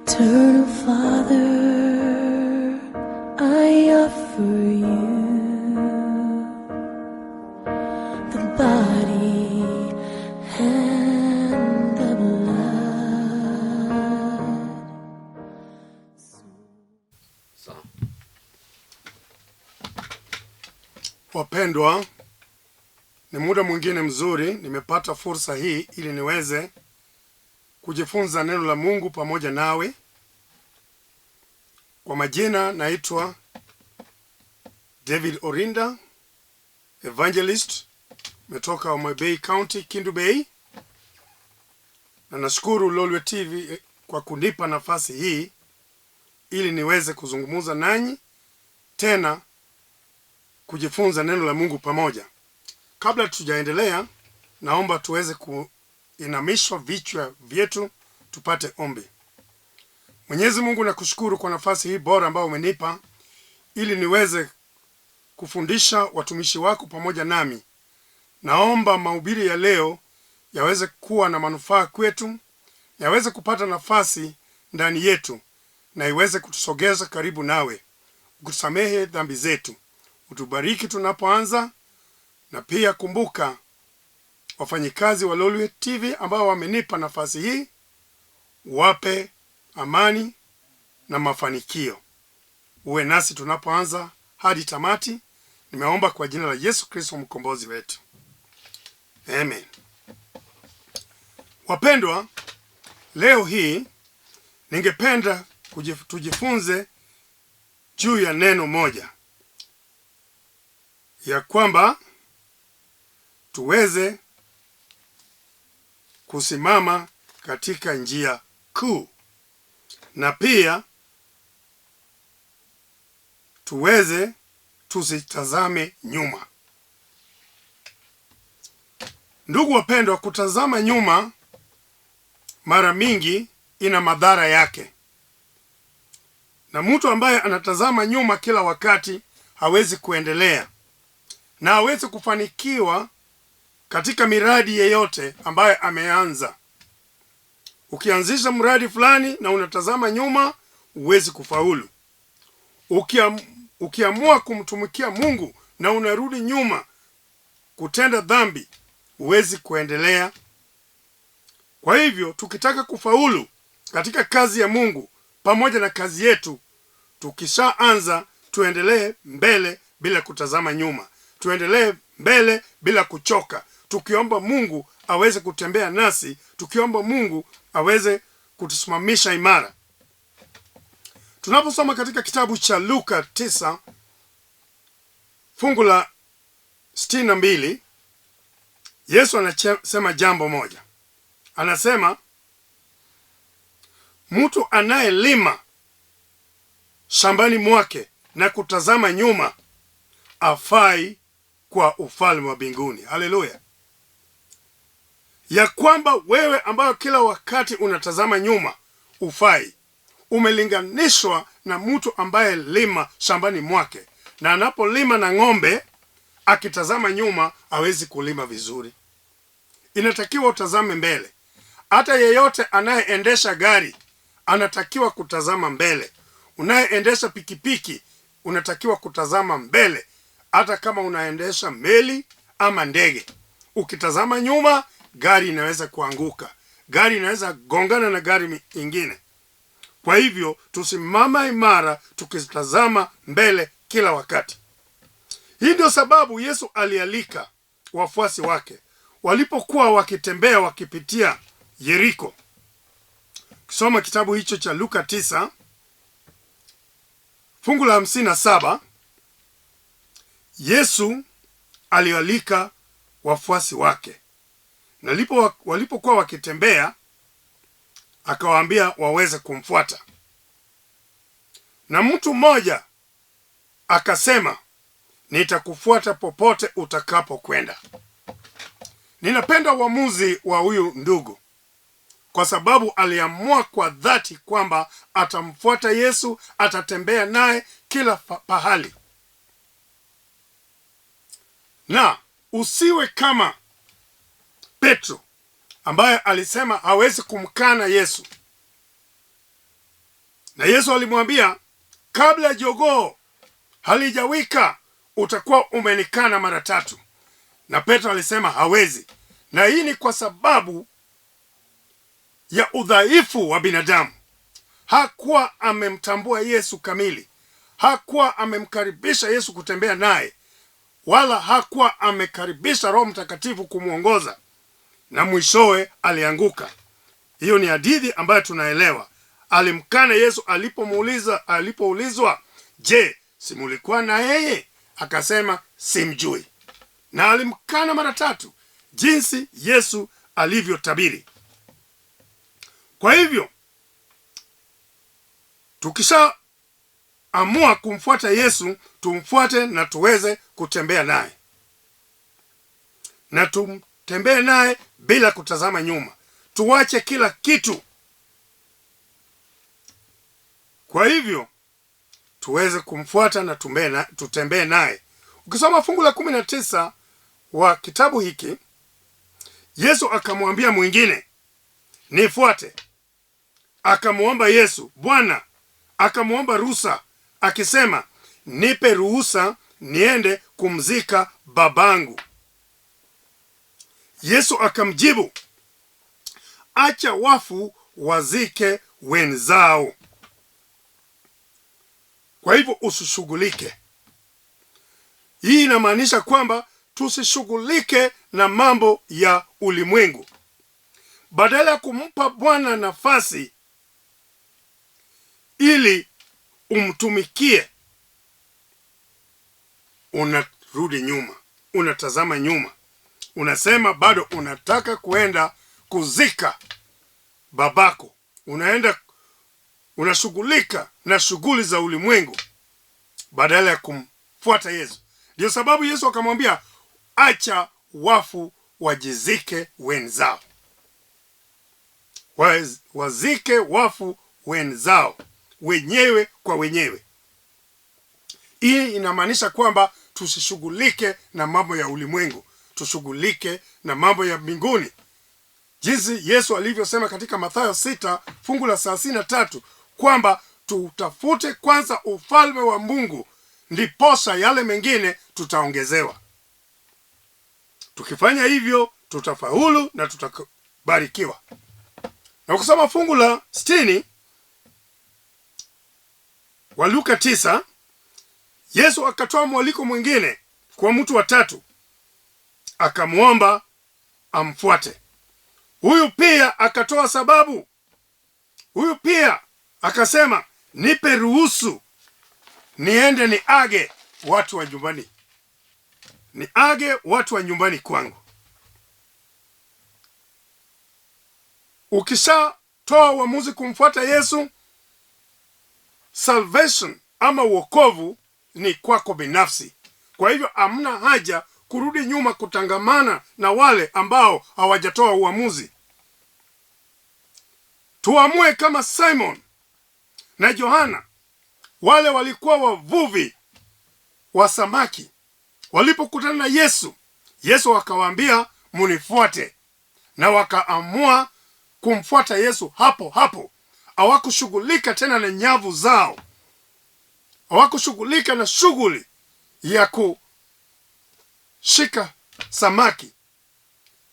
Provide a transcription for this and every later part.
Eternal Father, I offer you the body and the blood. Sawa. Wapendwa, ni muda mwingine mzuri nimepata fursa hii ili niweze kujifunza neno la Mungu pamoja nawe. Kwa majina naitwa David Orinda, evangelist, metoka Homa Bay County, Kindu Bay, na nashukuru Lolwe TV kwa kunipa nafasi hii ili niweze kuzungumza nanyi tena kujifunza neno la Mungu pamoja. Kabla tujaendelea, naomba tuweze kuinamishwa vichwa vyetu tupate ombi. Mwenyezi Mungu, nakushukuru kwa nafasi hii bora ambayo umenipa ili niweze kufundisha watumishi wako pamoja nami. Naomba mahubiri ya leo yaweze kuwa na manufaa kwetu, yaweze kupata nafasi ndani yetu na iweze kutusogeza karibu nawe, ukutusamehe dhambi zetu, utubariki tunapoanza, na pia kumbuka wafanyikazi wa Lolwe TV ambao wamenipa nafasi hii, wape amani na mafanikio. Uwe nasi tunapoanza hadi tamati. Nimeomba kwa jina la Yesu Kristo mkombozi wetu, amen. Wapendwa, leo hii ningependa tujifunze juu ya neno moja, ya kwamba tuweze kusimama katika njia kuu na pia tuweze tusitazame nyuma. Ndugu wapendwa, kutazama nyuma mara mingi ina madhara yake, na mtu ambaye anatazama nyuma kila wakati hawezi kuendelea na hawezi kufanikiwa katika miradi yeyote ambayo ameanza. Ukianzisha mradi fulani na unatazama nyuma, huwezi kufaulu. Ukiamua kumtumikia Mungu na unarudi nyuma kutenda dhambi, huwezi kuendelea. Kwa hivyo tukitaka kufaulu katika kazi ya Mungu pamoja na kazi yetu, tukishaanza tuendelee mbele bila kutazama nyuma, tuendelee mbele bila kuchoka, tukiomba Mungu aweze kutembea nasi, tukiomba Mungu aweze kutusimamisha imara. Tunaposoma katika kitabu cha Luka 9 fungu la 62, Yesu anasema jambo moja. Anasema mtu anayelima shambani mwake na kutazama nyuma afai kwa ufalme wa mbinguni. Haleluya! Ya kwamba wewe ambayo kila wakati unatazama nyuma ufai, umelinganishwa na mtu ambaye lima shambani mwake, na anapolima na ng'ombe akitazama nyuma hawezi kulima vizuri. Inatakiwa utazame mbele. Hata yeyote anayeendesha gari anatakiwa kutazama mbele. Unayeendesha pikipiki unatakiwa kutazama mbele, hata kama unaendesha meli ama ndege. Ukitazama nyuma, gari inaweza kuanguka, gari inaweza gongana na gari ingine. Kwa hivyo tusimama imara tukitazama mbele kila wakati. Hii ndio sababu Yesu alialika wafuasi wake walipokuwa wakitembea wakipitia Yeriko. Kisoma kitabu hicho cha Luka 9 fungu la 57, Yesu alialika wafuasi wake na walipokuwa wakitembea akawaambia waweze kumfuata. Na mtu mmoja akasema, nitakufuata popote utakapokwenda. Ninapenda uamuzi wa huyu ndugu kwa sababu aliamua kwa dhati kwamba atamfuata Yesu, atatembea naye kila pahali. Na usiwe kama Petro ambaye alisema hawezi kumkana Yesu. Na Yesu alimwambia, kabla jogoo halijawika utakuwa umenikana mara tatu. Na Petro alisema hawezi. Na hii ni kwa sababu ya udhaifu wa binadamu. Hakuwa amemtambua Yesu kamili, hakuwa amemkaribisha Yesu kutembea naye, wala hakuwa amekaribisha Roho Mtakatifu kumwongoza, na mwishowe alianguka. Hiyo ni hadithi ambayo tunaelewa. Alimkana Yesu alipoulizwa, je, si mulikuwa na yeye? Akasema simjui, na alimkana mara tatu, jinsi Yesu alivyotabiri. Kwa hivyo tukishaamua kumfuata Yesu, tumfuate na tuweze kutembea naye, na tumtembee naye bila kutazama nyuma. Tuache kila kitu. Kwa hivyo tuweze kumfuata na tutembee naye. Ukisoma fungu la 19 wa kitabu hiki, Yesu akamwambia mwingine, nifuate. Akamwomba Yesu, Bwana, akamwomba ruhusa akisema, nipe ruhusa niende kumzika babangu. Yesu akamjibu, acha wafu wazike wenzao. Kwa hivyo usishughulike. Hii inamaanisha kwamba tusishughulike na mambo ya ulimwengu. Badala ya kumpa Bwana nafasi ili umtumikie, unarudi nyuma, unatazama nyuma, unasema bado unataka kuenda kuzika babako, unaenda unashughulika na shughuli za ulimwengu badala ya kumfuata Yesu. Ndio sababu Yesu akamwambia, acha wafu wajizike wenzao, wazike wafu wenzao wenyewe kwa wenyewe. Hii inamaanisha kwamba tusishughulike na mambo ya ulimwengu, tushughulike na mambo ya mbinguni, jinsi Yesu alivyosema katika Mathayo 6 fungu la 33 kwamba tutafute kwanza ufalme wa Mungu, ndiposa yale mengine tutaongezewa. Tukifanya hivyo tutafaulu na tutabarikiwa. Na ukisoma fungu la 60 wa Luka 9, Yesu akatoa mwaliko mwingine kwa mtu wa tatu, akamwomba amfuate. Huyu pia akatoa sababu. Huyu pia akasema, nipe ruhusu niende niage watu wa nyumbani, niage watu wa nyumbani kwangu. Ukishatoa uamuzi kumfuata Yesu, salvation ama wokovu ni kwako binafsi. Kwa hivyo hamna haja kurudi nyuma kutangamana na wale ambao hawajatoa uamuzi. Tuamue kama Simon na Yohana, wale walikuwa wavuvi wa samaki. Walipokutana na Yesu, Yesu akawaambia munifuate, na wakaamua kumfuata Yesu hapo hapo. Hawakushughulika tena na nyavu zao, hawakushughulika na shughuli ya kushika samaki,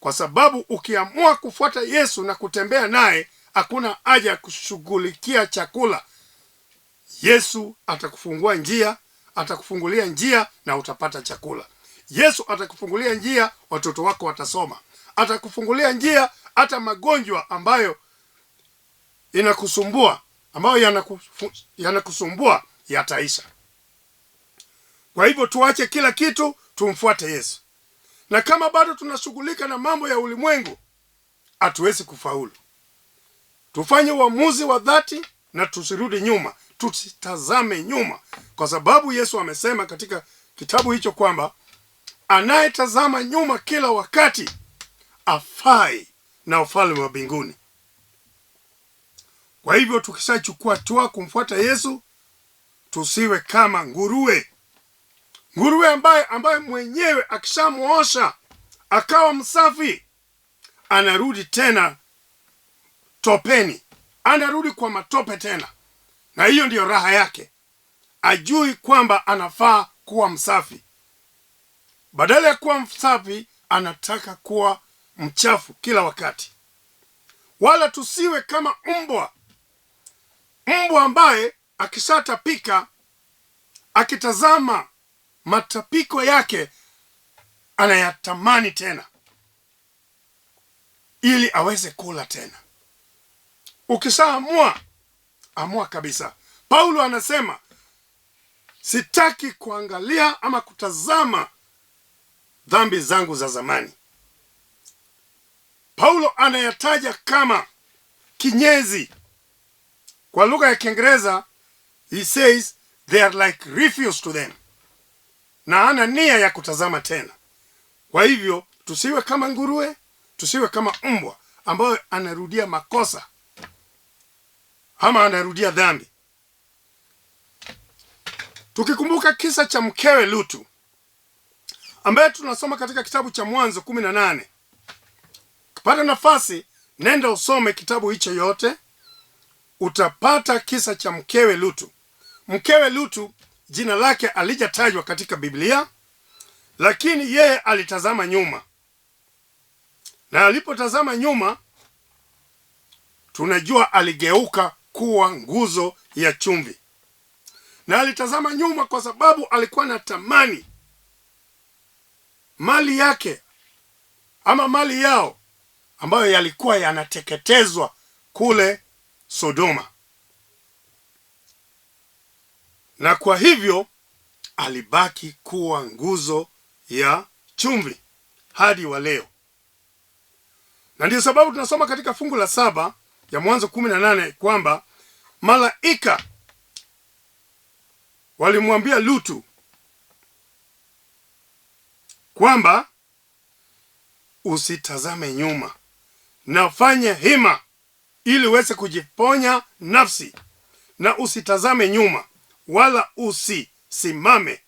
kwa sababu ukiamua kufuata Yesu na kutembea naye, hakuna haja ya kushughulikia chakula. Yesu atakufungua njia, atakufungulia njia na utapata chakula. Yesu atakufungulia njia, watoto wako watasoma. Atakufungulia njia hata magonjwa ambayo inakusumbua, ambayo yanakusumbua yataisha. Kwa hivyo tuache kila kitu tumfuate Yesu. Na kama bado tunashughulika na mambo ya ulimwengu, hatuwezi kufaulu. Tufanye uamuzi wa dhati na tusirudi nyuma, tusitazame nyuma, kwa sababu Yesu amesema katika kitabu hicho kwamba anayetazama nyuma kila wakati afai na ufalme wa mbinguni. Kwa hivyo tukishachukua hatua kumfuata Yesu, tusiwe kama nguruwe. Nguruwe ambaye mwenyewe akishamuosha akawa msafi, anarudi tena topeni, anarudi kwa matope tena. Na hiyo ndiyo raha yake. Ajui kwamba anafaa kuwa msafi. Badala ya kuwa msafi, anataka kuwa mchafu kila wakati. Wala tusiwe kama mbwa. Mbwa ambaye akishatapika, akitazama matapiko yake, anayatamani tena ili aweze kula tena. Ukishaamua, amua kabisa. Paulo anasema, sitaki kuangalia ama kutazama dhambi zangu za zamani. Paulo anayataja kama kinyezi. Kwa lugha ya Kiingereza, he says they are like refuse to them, na ana nia ya kutazama tena. Kwa hivyo tusiwe kama nguruwe, tusiwe kama mbwa ambayo anarudia makosa ama anarudia dhambi. Tukikumbuka kisa cha mkewe Lutu ambaye tunasoma katika kitabu cha Mwanzo 18. Ukipata nafasi, nenda usome kitabu hicho yote, utapata kisa cha mkewe Lutu. Mkewe Lutu jina lake alijatajwa katika Biblia, lakini yeye alitazama nyuma, na alipotazama nyuma, tunajua aligeuka kuwa nguzo ya chumvi. Na alitazama nyuma kwa sababu alikuwa na tamani mali yake ama mali yao ambayo yalikuwa yanateketezwa kule Sodoma, na kwa hivyo alibaki kuwa nguzo ya chumvi hadi wa leo. Na ndiyo sababu tunasoma katika fungu la 7 ya Mwanzo 18 kwamba malaika walimwambia Lutu kwamba usitazame nyuma na fanye hima ili uweze kujiponya nafsi, na usitazame nyuma wala usisimame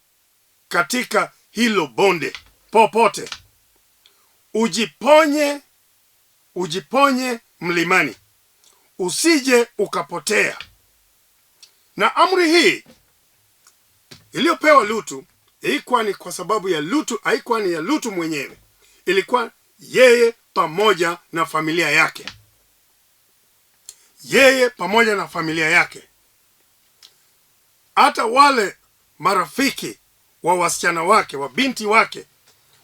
katika hilo bonde popote. Ujiponye mlimani, usije ukapotea. Na amri hii iliyopewa Lutu ilikuwa ni kwa sababu ya Lutu, haikuwa ni ya Lutu mwenyewe. Ilikuwa yeye pamoja na familia yake. Yeye pamoja na familia yake. Hata wale marafiki wa wasichana wake, wa binti wake,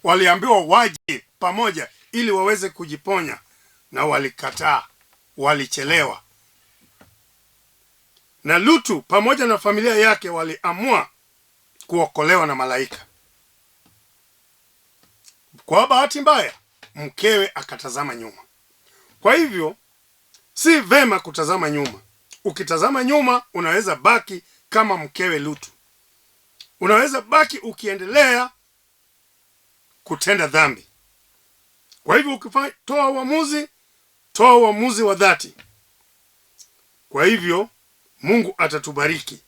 waliambiwa waje pamoja ili waweze kujiponya, na walikataa, walichelewa. Na Lutu pamoja na familia yake waliamua kuokolewa na malaika. Kwa bahati mbaya, mkewe akatazama nyuma. Kwa hivyo si vema kutazama nyuma. Ukitazama nyuma unaweza baki kama mkewe Lutu. Unaweza baki ukiendelea kutenda dhambi. Kwa hivyo ukitoa uamuzi, toa uamuzi wa dhati. Kwa hivyo Mungu atatubariki.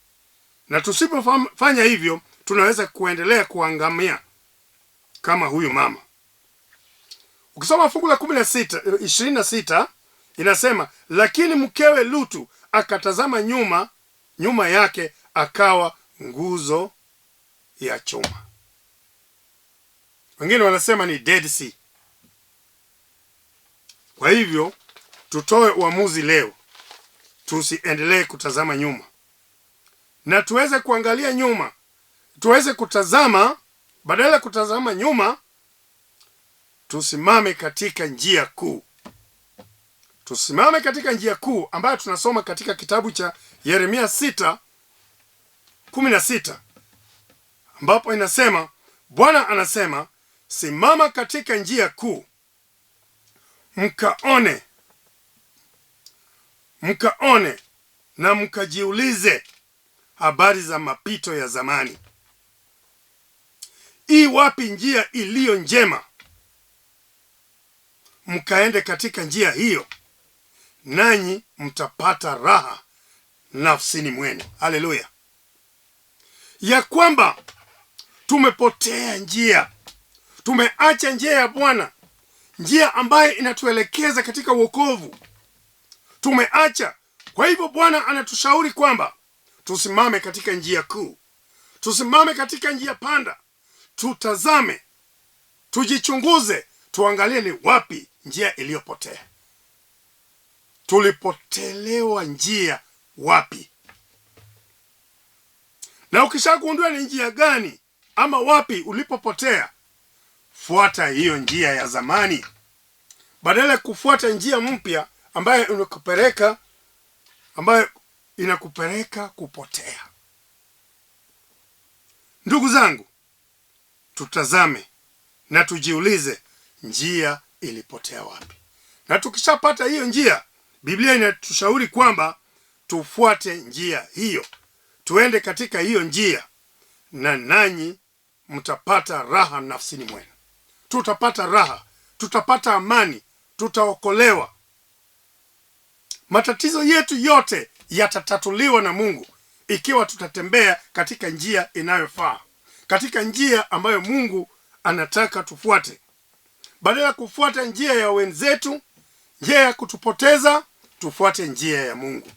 Na tusipofanya hivyo tunaweza kuendelea kuangamia kama huyu mama. Ukisoma fungu la 26 inasema, lakini mkewe Lutu akatazama nyuma, nyuma yake akawa nguzo ya chuma. Wengine wanasema ni Dead Sea. Kwa hivyo tutoe uamuzi leo, tusiendelee kutazama nyuma, na tuweze kuangalia nyuma, tuweze kutazama, badala ya kutazama nyuma, tusimame katika njia kuu. Tusimame katika njia kuu ambayo tunasoma katika kitabu cha Yeremia 6:16, ambapo inasema, Bwana anasema, simama katika njia kuu, mkaone na mkajiulize habari za mapito ya zamani. I wapi njia iliyo njema? Mkaende katika njia hiyo, nanyi mtapata raha nafsini mwenu. Haleluya. Ya kwamba tumepotea njia, tumeacha njia ya Bwana, njia ambayo inatuelekeza katika wokovu. Tumeacha. Kwa hivyo Bwana anatushauri kwamba Tusimame katika njia kuu, tusimame katika njia panda, tutazame, tujichunguze, tuangalie ni wapi njia iliyopotea. Tulipotelewa njia wapi? Na ukishagundua ni njia gani ama wapi ulipopotea, fuata hiyo njia ya zamani badala ya kufuata njia mpya ambayo inakupeleka kupotea. Ndugu zangu, tutazame na tujiulize njia ilipotea wapi. Na tukishapata hiyo njia, Biblia inatushauri kwamba tufuate njia hiyo, tuende katika hiyo njia, na nanyi mtapata raha nafsini mwenu. Tutapata raha, tutapata amani, tutaokolewa. Matatizo yetu yote yatatatuliwa na Mungu ikiwa tutatembea katika njia inayofaa, katika njia ambayo Mungu anataka tufuate. Badala ya kufuata njia ya wenzetu, njia ya kutupoteza, tufuate njia ya Mungu.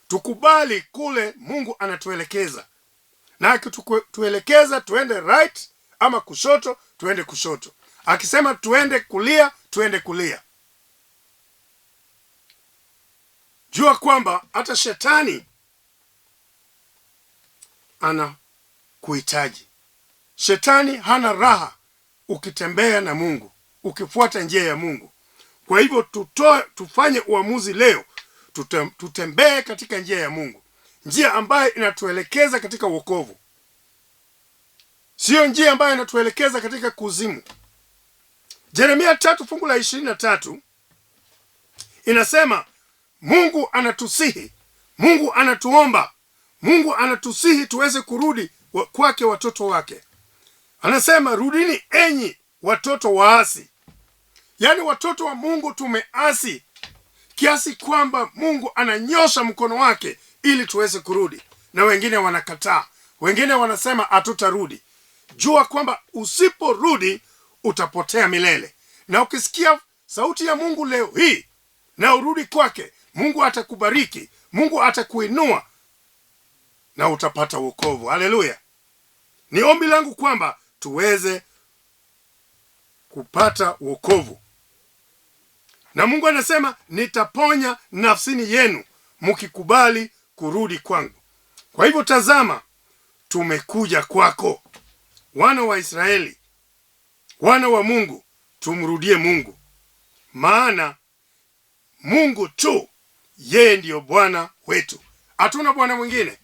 Tukubali kule Mungu anatuelekeza, na akituelekeza tuende right ama kushoto, tuende kushoto. Akisema tuende kulia, tuende kulia. Jua kwamba hata shetani anakuhitaji. Shetani hana raha ukitembea na Mungu, ukifuata njia ya Mungu. Kwa hivyo tufanye uamuzi leo, tutembee katika njia ya Mungu, njia ambayo inatuelekeza katika wokovu, sio njia ambayo inatuelekeza katika kuzimu. Yeremia 3 fungu la 23 inasema Mungu anatusihi, Mungu anatuomba, Mungu anatusihi tuweze kurudi kwake watoto wake. Anasema rudini enyi watoto waasi. Yaani watoto wa Mungu tumeasi kiasi kwamba Mungu ananyosha mkono wake ili tuweze kurudi, na wengine wanakataa, wengine wanasema hatutarudi. Jua kwamba usiporudi utapotea milele. Na ukisikia sauti ya Mungu leo hii na urudi kwake, Mungu atakubariki, Mungu atakuinua na utapata wokovu. Haleluya. Ni ombi langu kwamba tuweze kupata wokovu. Na Mungu anasema nitaponya nafsini yenu mkikubali kurudi kwangu. Kwa hivyo tazama, tumekuja kwako, wana wa Israeli, wana wa Mungu, tumrudie Mungu. Maana Mungu tu yeye ndiyo Bwana wetu. Hatuna bwana mwingine.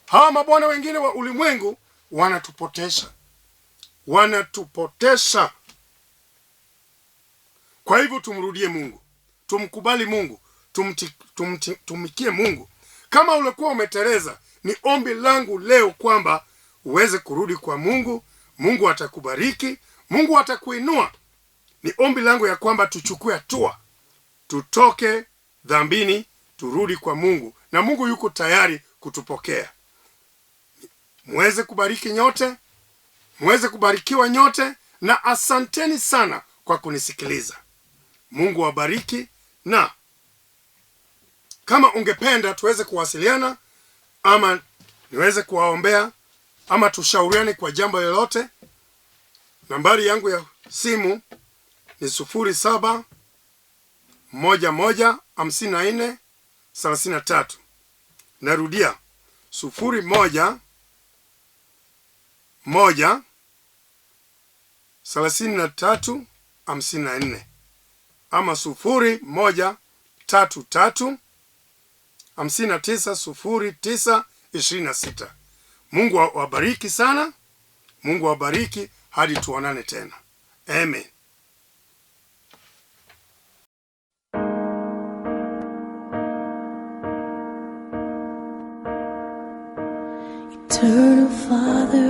Hawa mabwana wengine wa ulimwengu wanatupotesha. Wanatupotesha. Kwa hivyo tumrudie Mungu, tumkubali Mungu, tumikie Mungu. Kama ulikuwa umeteleza, ni ombi langu leo kwamba uweze kurudi kwa Mungu. Mungu atakubariki, Mungu atakuinua. Ni ombi langu ya kwamba tuchukue hatua, tutoke dhambini, turudi kwa Mungu, na Mungu yuko tayari kutupokea. Muweze kubariki nyote, muweze kubarikiwa nyote, na asanteni sana kwa kunisikiliza. Mungu awabariki, na kama ungependa tuweze kuwasiliana ama niweze kuwaombea ama tushauriane kwa jambo lolote, nambari yangu ya simu ni 07 11 54 33. Narudia, 0 1 1 33 54 ama 0 1 3 3 59 0 9 26. Mungu awabariki sana. Mungu awabariki hadi tuonane tena. Amen. Eternal Father,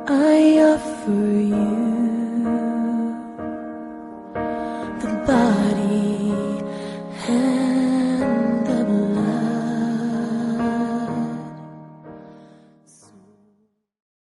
I offer you